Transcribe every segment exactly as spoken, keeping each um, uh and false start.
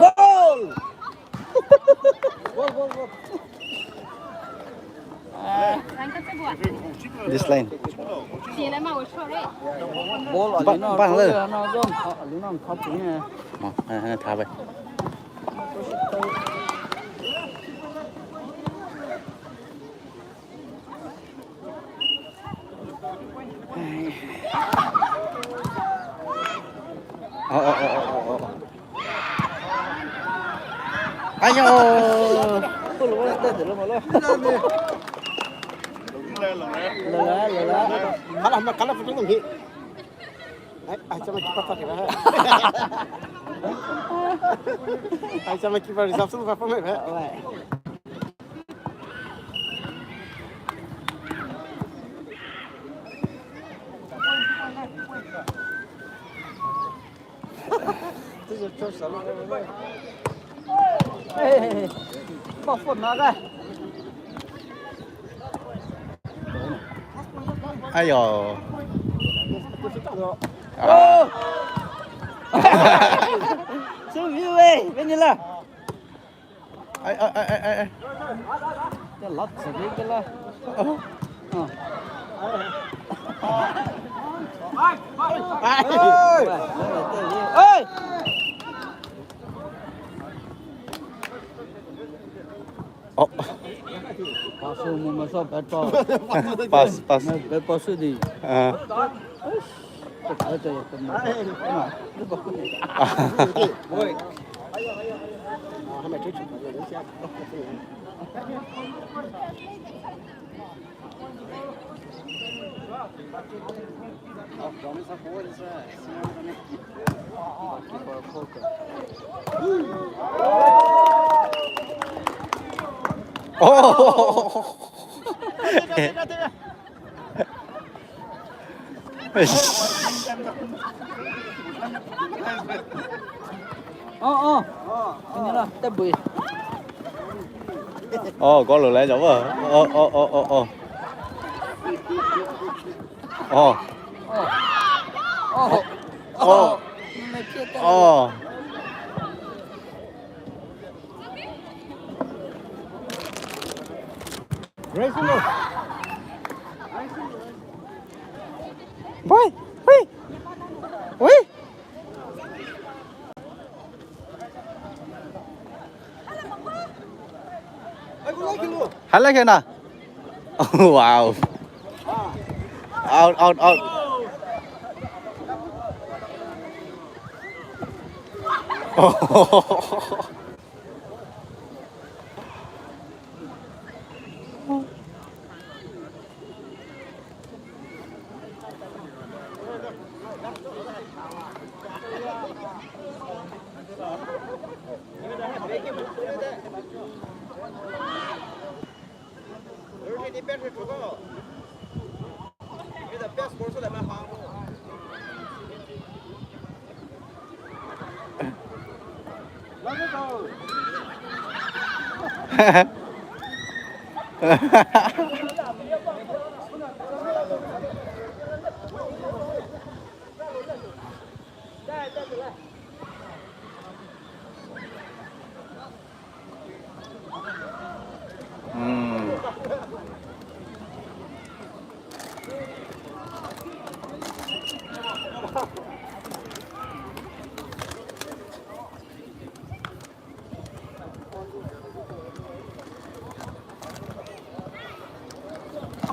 Goal! This line. Ball, ball, alina, ball, alina, alina, thap ni. Ma, ha, ha, thap. Oh, oh, oh, oh, oh, oh. Ayo. Lola, lola. Kala, kala, photo ni. Ai, ai, chama kipa tak ba. Ai, chama kipa reserve tu ba pame ba. Hey, hey, hey. Ba phone na ga. Ayo. Ah. Sumi wei, Vanilla. Ai, ai, ai, ai, ai. Te lat sa de ke la. Oh. Oh. Ai. Ai. Oh. Pass mo masa bad pass. Pass, pass. Bad pass di. Ah. Oh. Oh, oh. Ini lah, tebui. Oh, goal lo lai jao. Oh, oh, oh, oh, oh. Oh. Oh. Oh. Oh. Boy, wei, wei. Hala kena. Wow. Out, out, out.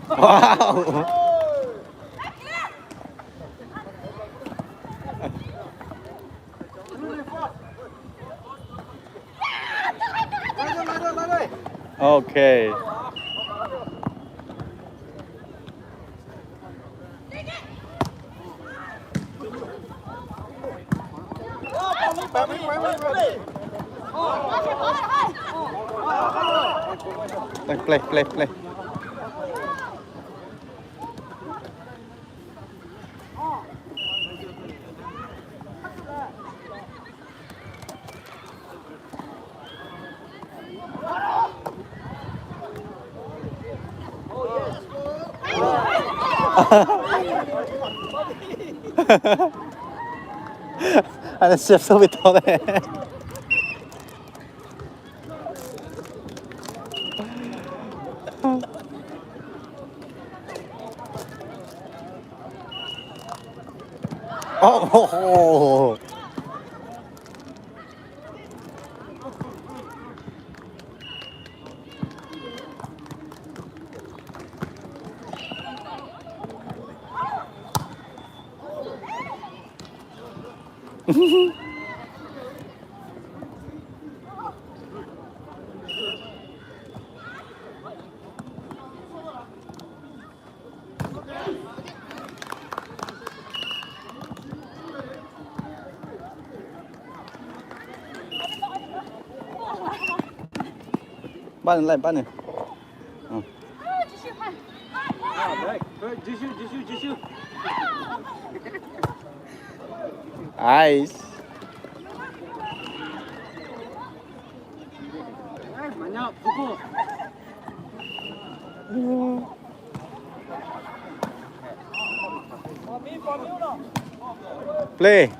Wow. Okay. Play, play, play, play. Ana save save to de. Oh, oh, oh. Bani lai, bani. Hmm. Nice. Play.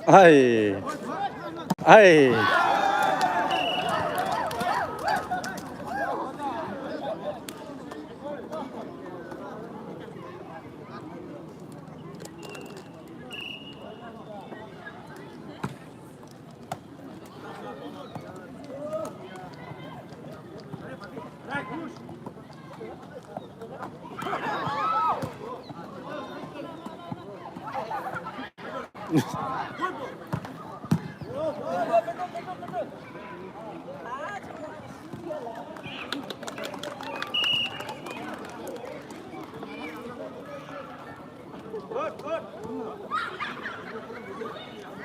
Ai. Ai.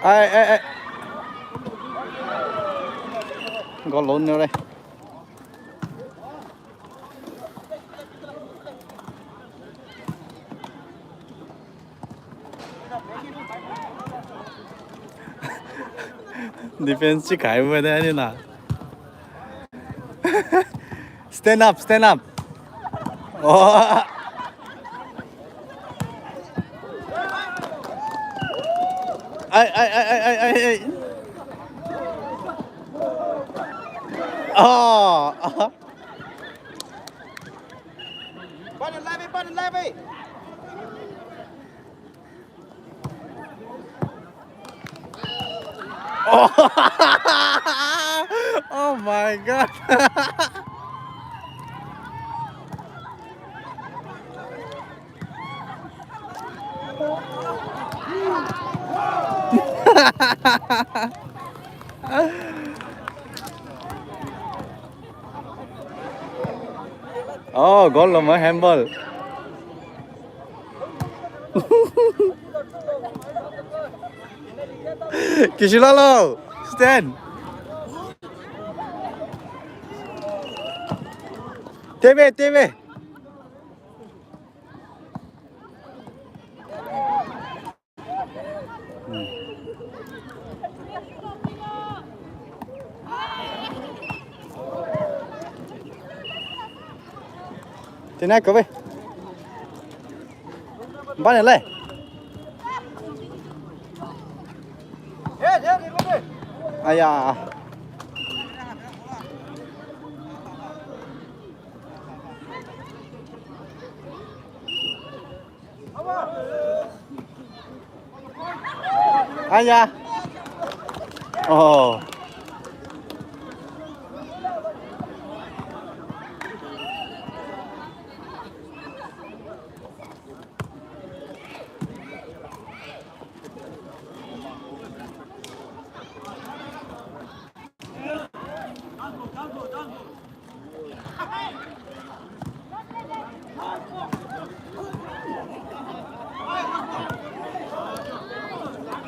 Ai, ai, ai. Goal line nure. Defense chi khai mo de ani na. Stand up, stand up. Oh. Ai, ai, ai. Oh. Bani levy, bani levy. Oh. Oh my God. Oh, goal lo mo handball. Kisilalo, stand. Tebe, tebe. Tina kobe. Bane le. Aya. Aya. Oh.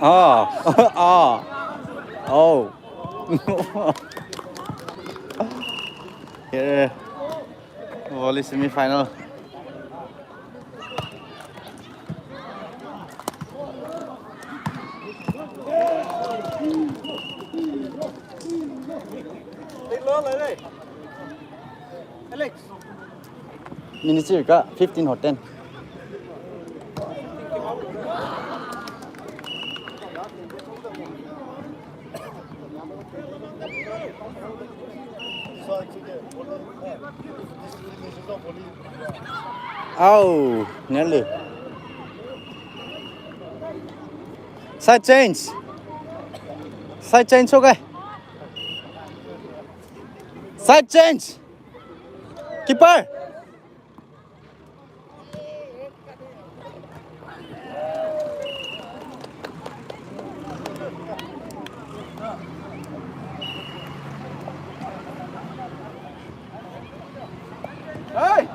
Ah, ah, oh. Here, volley semi-final. Alex. Minutes ka fifteen ho ten. Au, nearly. Side change. Side change, okay. Side change. Keeper. Hey!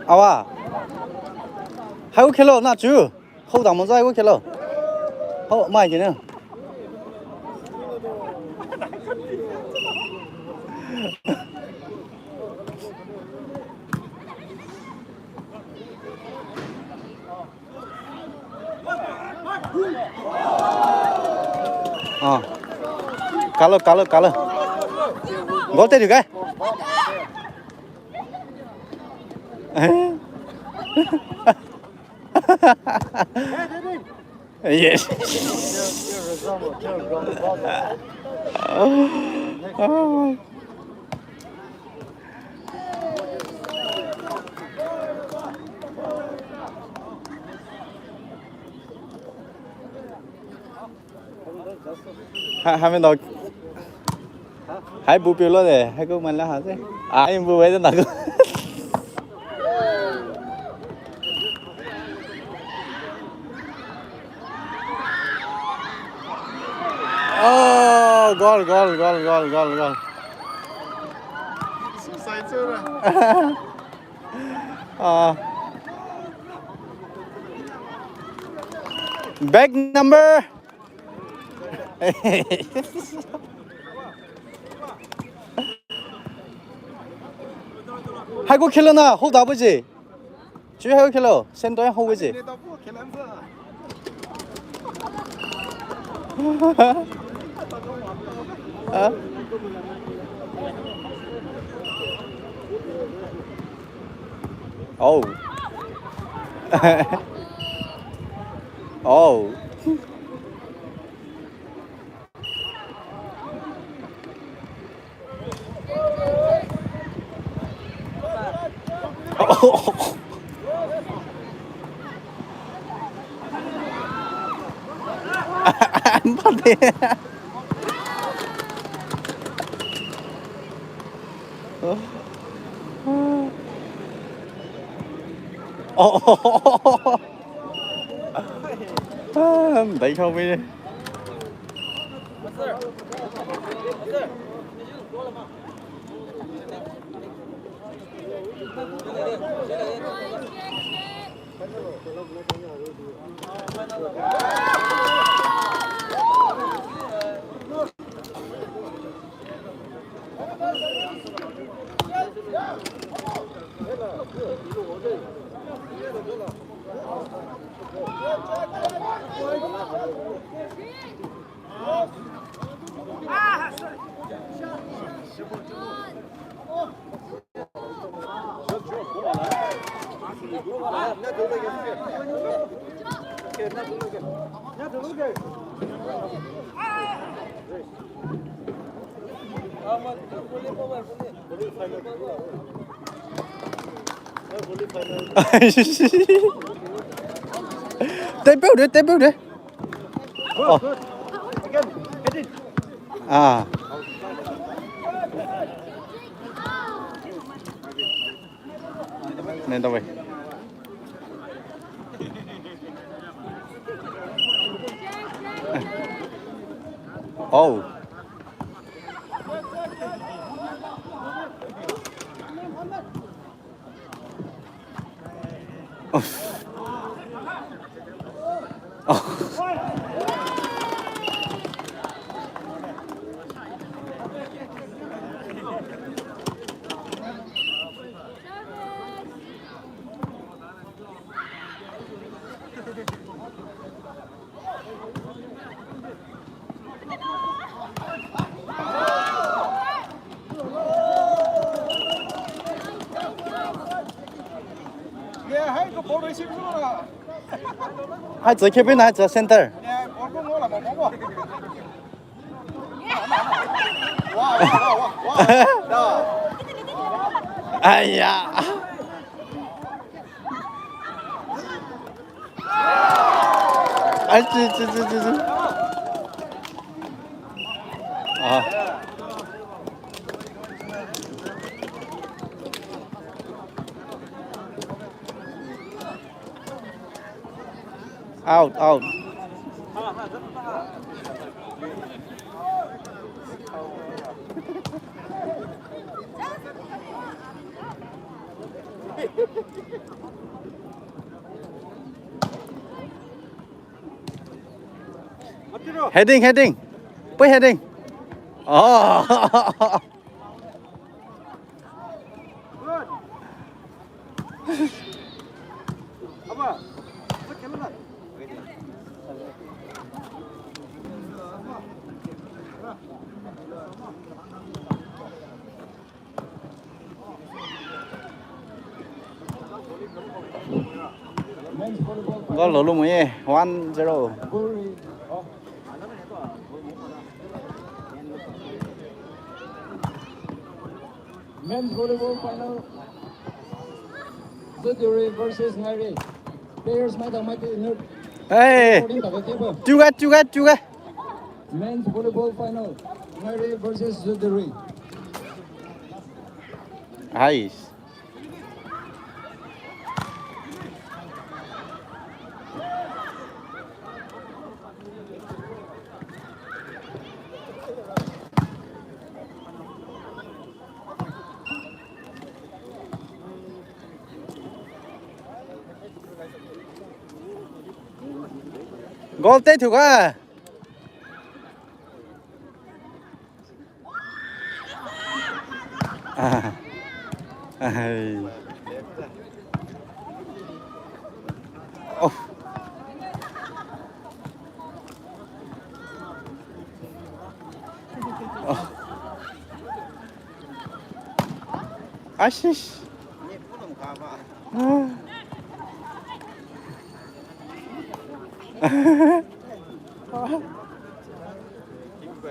Awa. Haiku khelo na chu. Hou dang mo zai haiku khelo. Hou mai kene. Ah. Kalo, kalo, kalo. Goal te diu kai. Yes. Ha, ha, mi dog. Hai bu pilo de, hai ko man la ha se. Ah, im bu wai de na ko. Oh, goal, goal, goal. Ah. Bag number. Haiku khelo na, hou da bu je. Chu haiku khelo, center hou bu je. Huh? Oh. Oh. Oh. Ah, dai khao bui. Table de, table de. Oh. Ah. Nen tawai. Oh. Hai, zai khe pei na, hai, zai center. Aiya. Ai, chi, chi, chi, chi, chi. Ah. Out, out. Heading, heading. Pei heading. Oh. Goal lou lu mo ye, one zero. Men's volleyball final. Zeduri versus Ngairei. Players maitao maitao. Hey. Tuga, tuga, tuga. Men's volleyball final. Ngairei versus Zeduri. Nice. Goal te thuka. Ah. Ai. Oh. Oh. Ashish. Ah.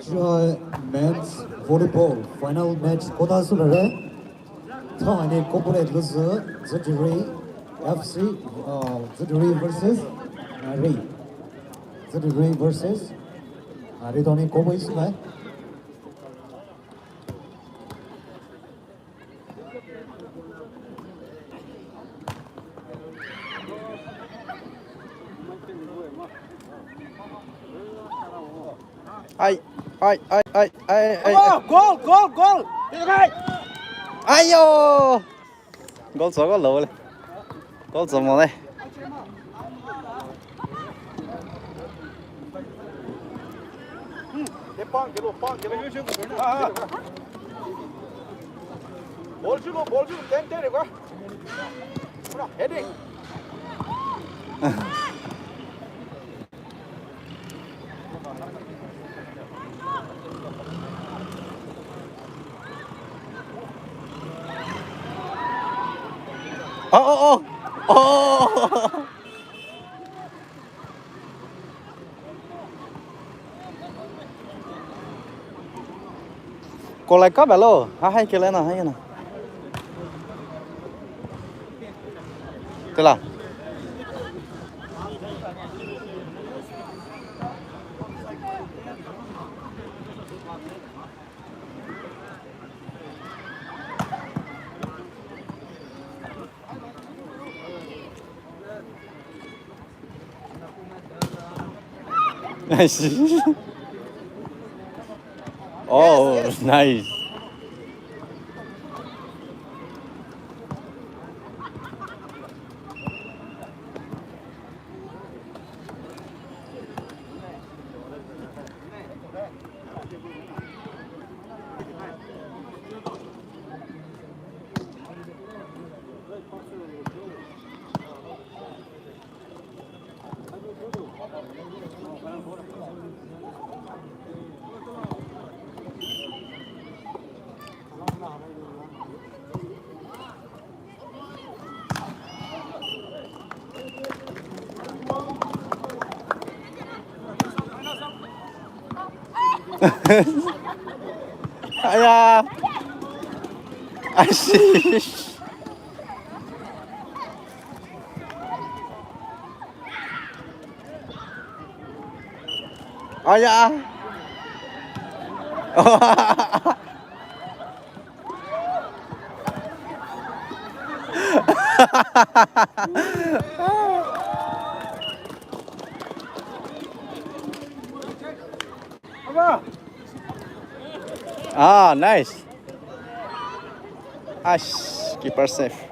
Chua men's volleyball final match kota sülare. Thaini kopure lüzü Zeduri F C, uh, Zeduri versus Ngairei. Zeduri versus Ngairei thaini kopo isüle. Ai, ai, ai, ai, ai, ai. Oh, goal, goal, goal. Aiyo. Goal cho, goal lo le. Goal cho mo le. Ball chulo, ball chulo, ten ten re kwa. Heading. Oh, oh, oh. Oh. Kolai ka balo, ha hai kele na, hai na. Tela. Nice. Oh, nice. Aya. Aish. Aya. Ah, nice. Aish, keeper safe.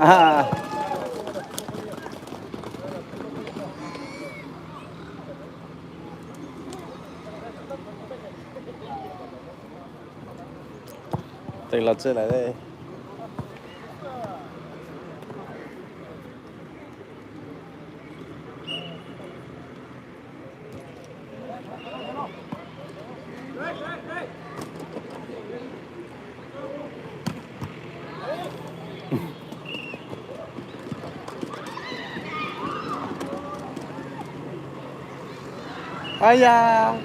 Ah. Teng la che lai de. Aya.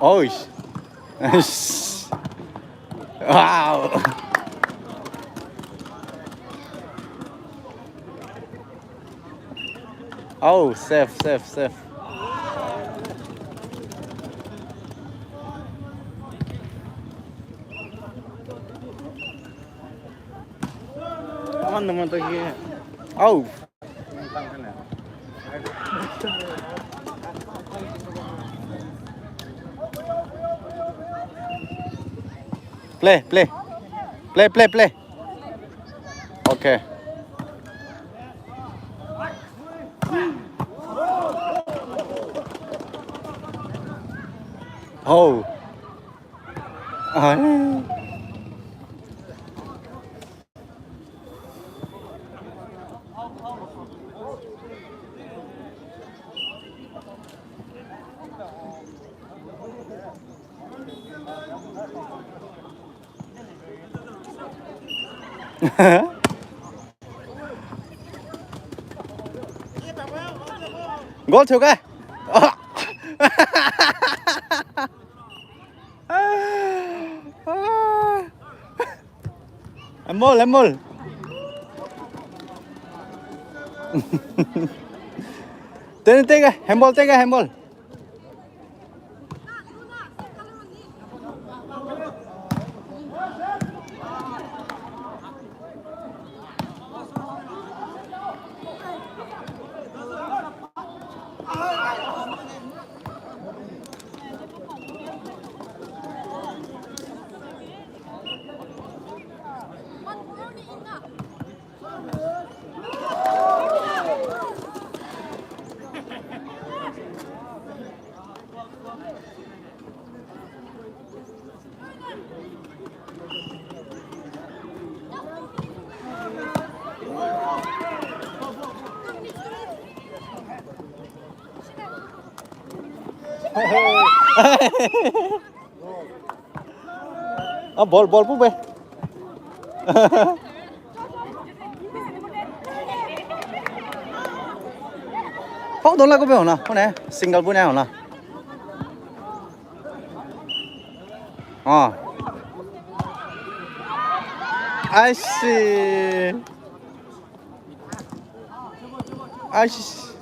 Oish. Wow. Oh, safe, safe, safe. Aman naman to ki. Oh. Play, play. Play, play, play. Okay. Oh. Ah. Goal chhuka. Amol, amol. Tene tega, handball tega, handball. Ah, ball, ball pu be. Pau dong la ko be hona, hona, single bu na hona. Ah. I see. I see.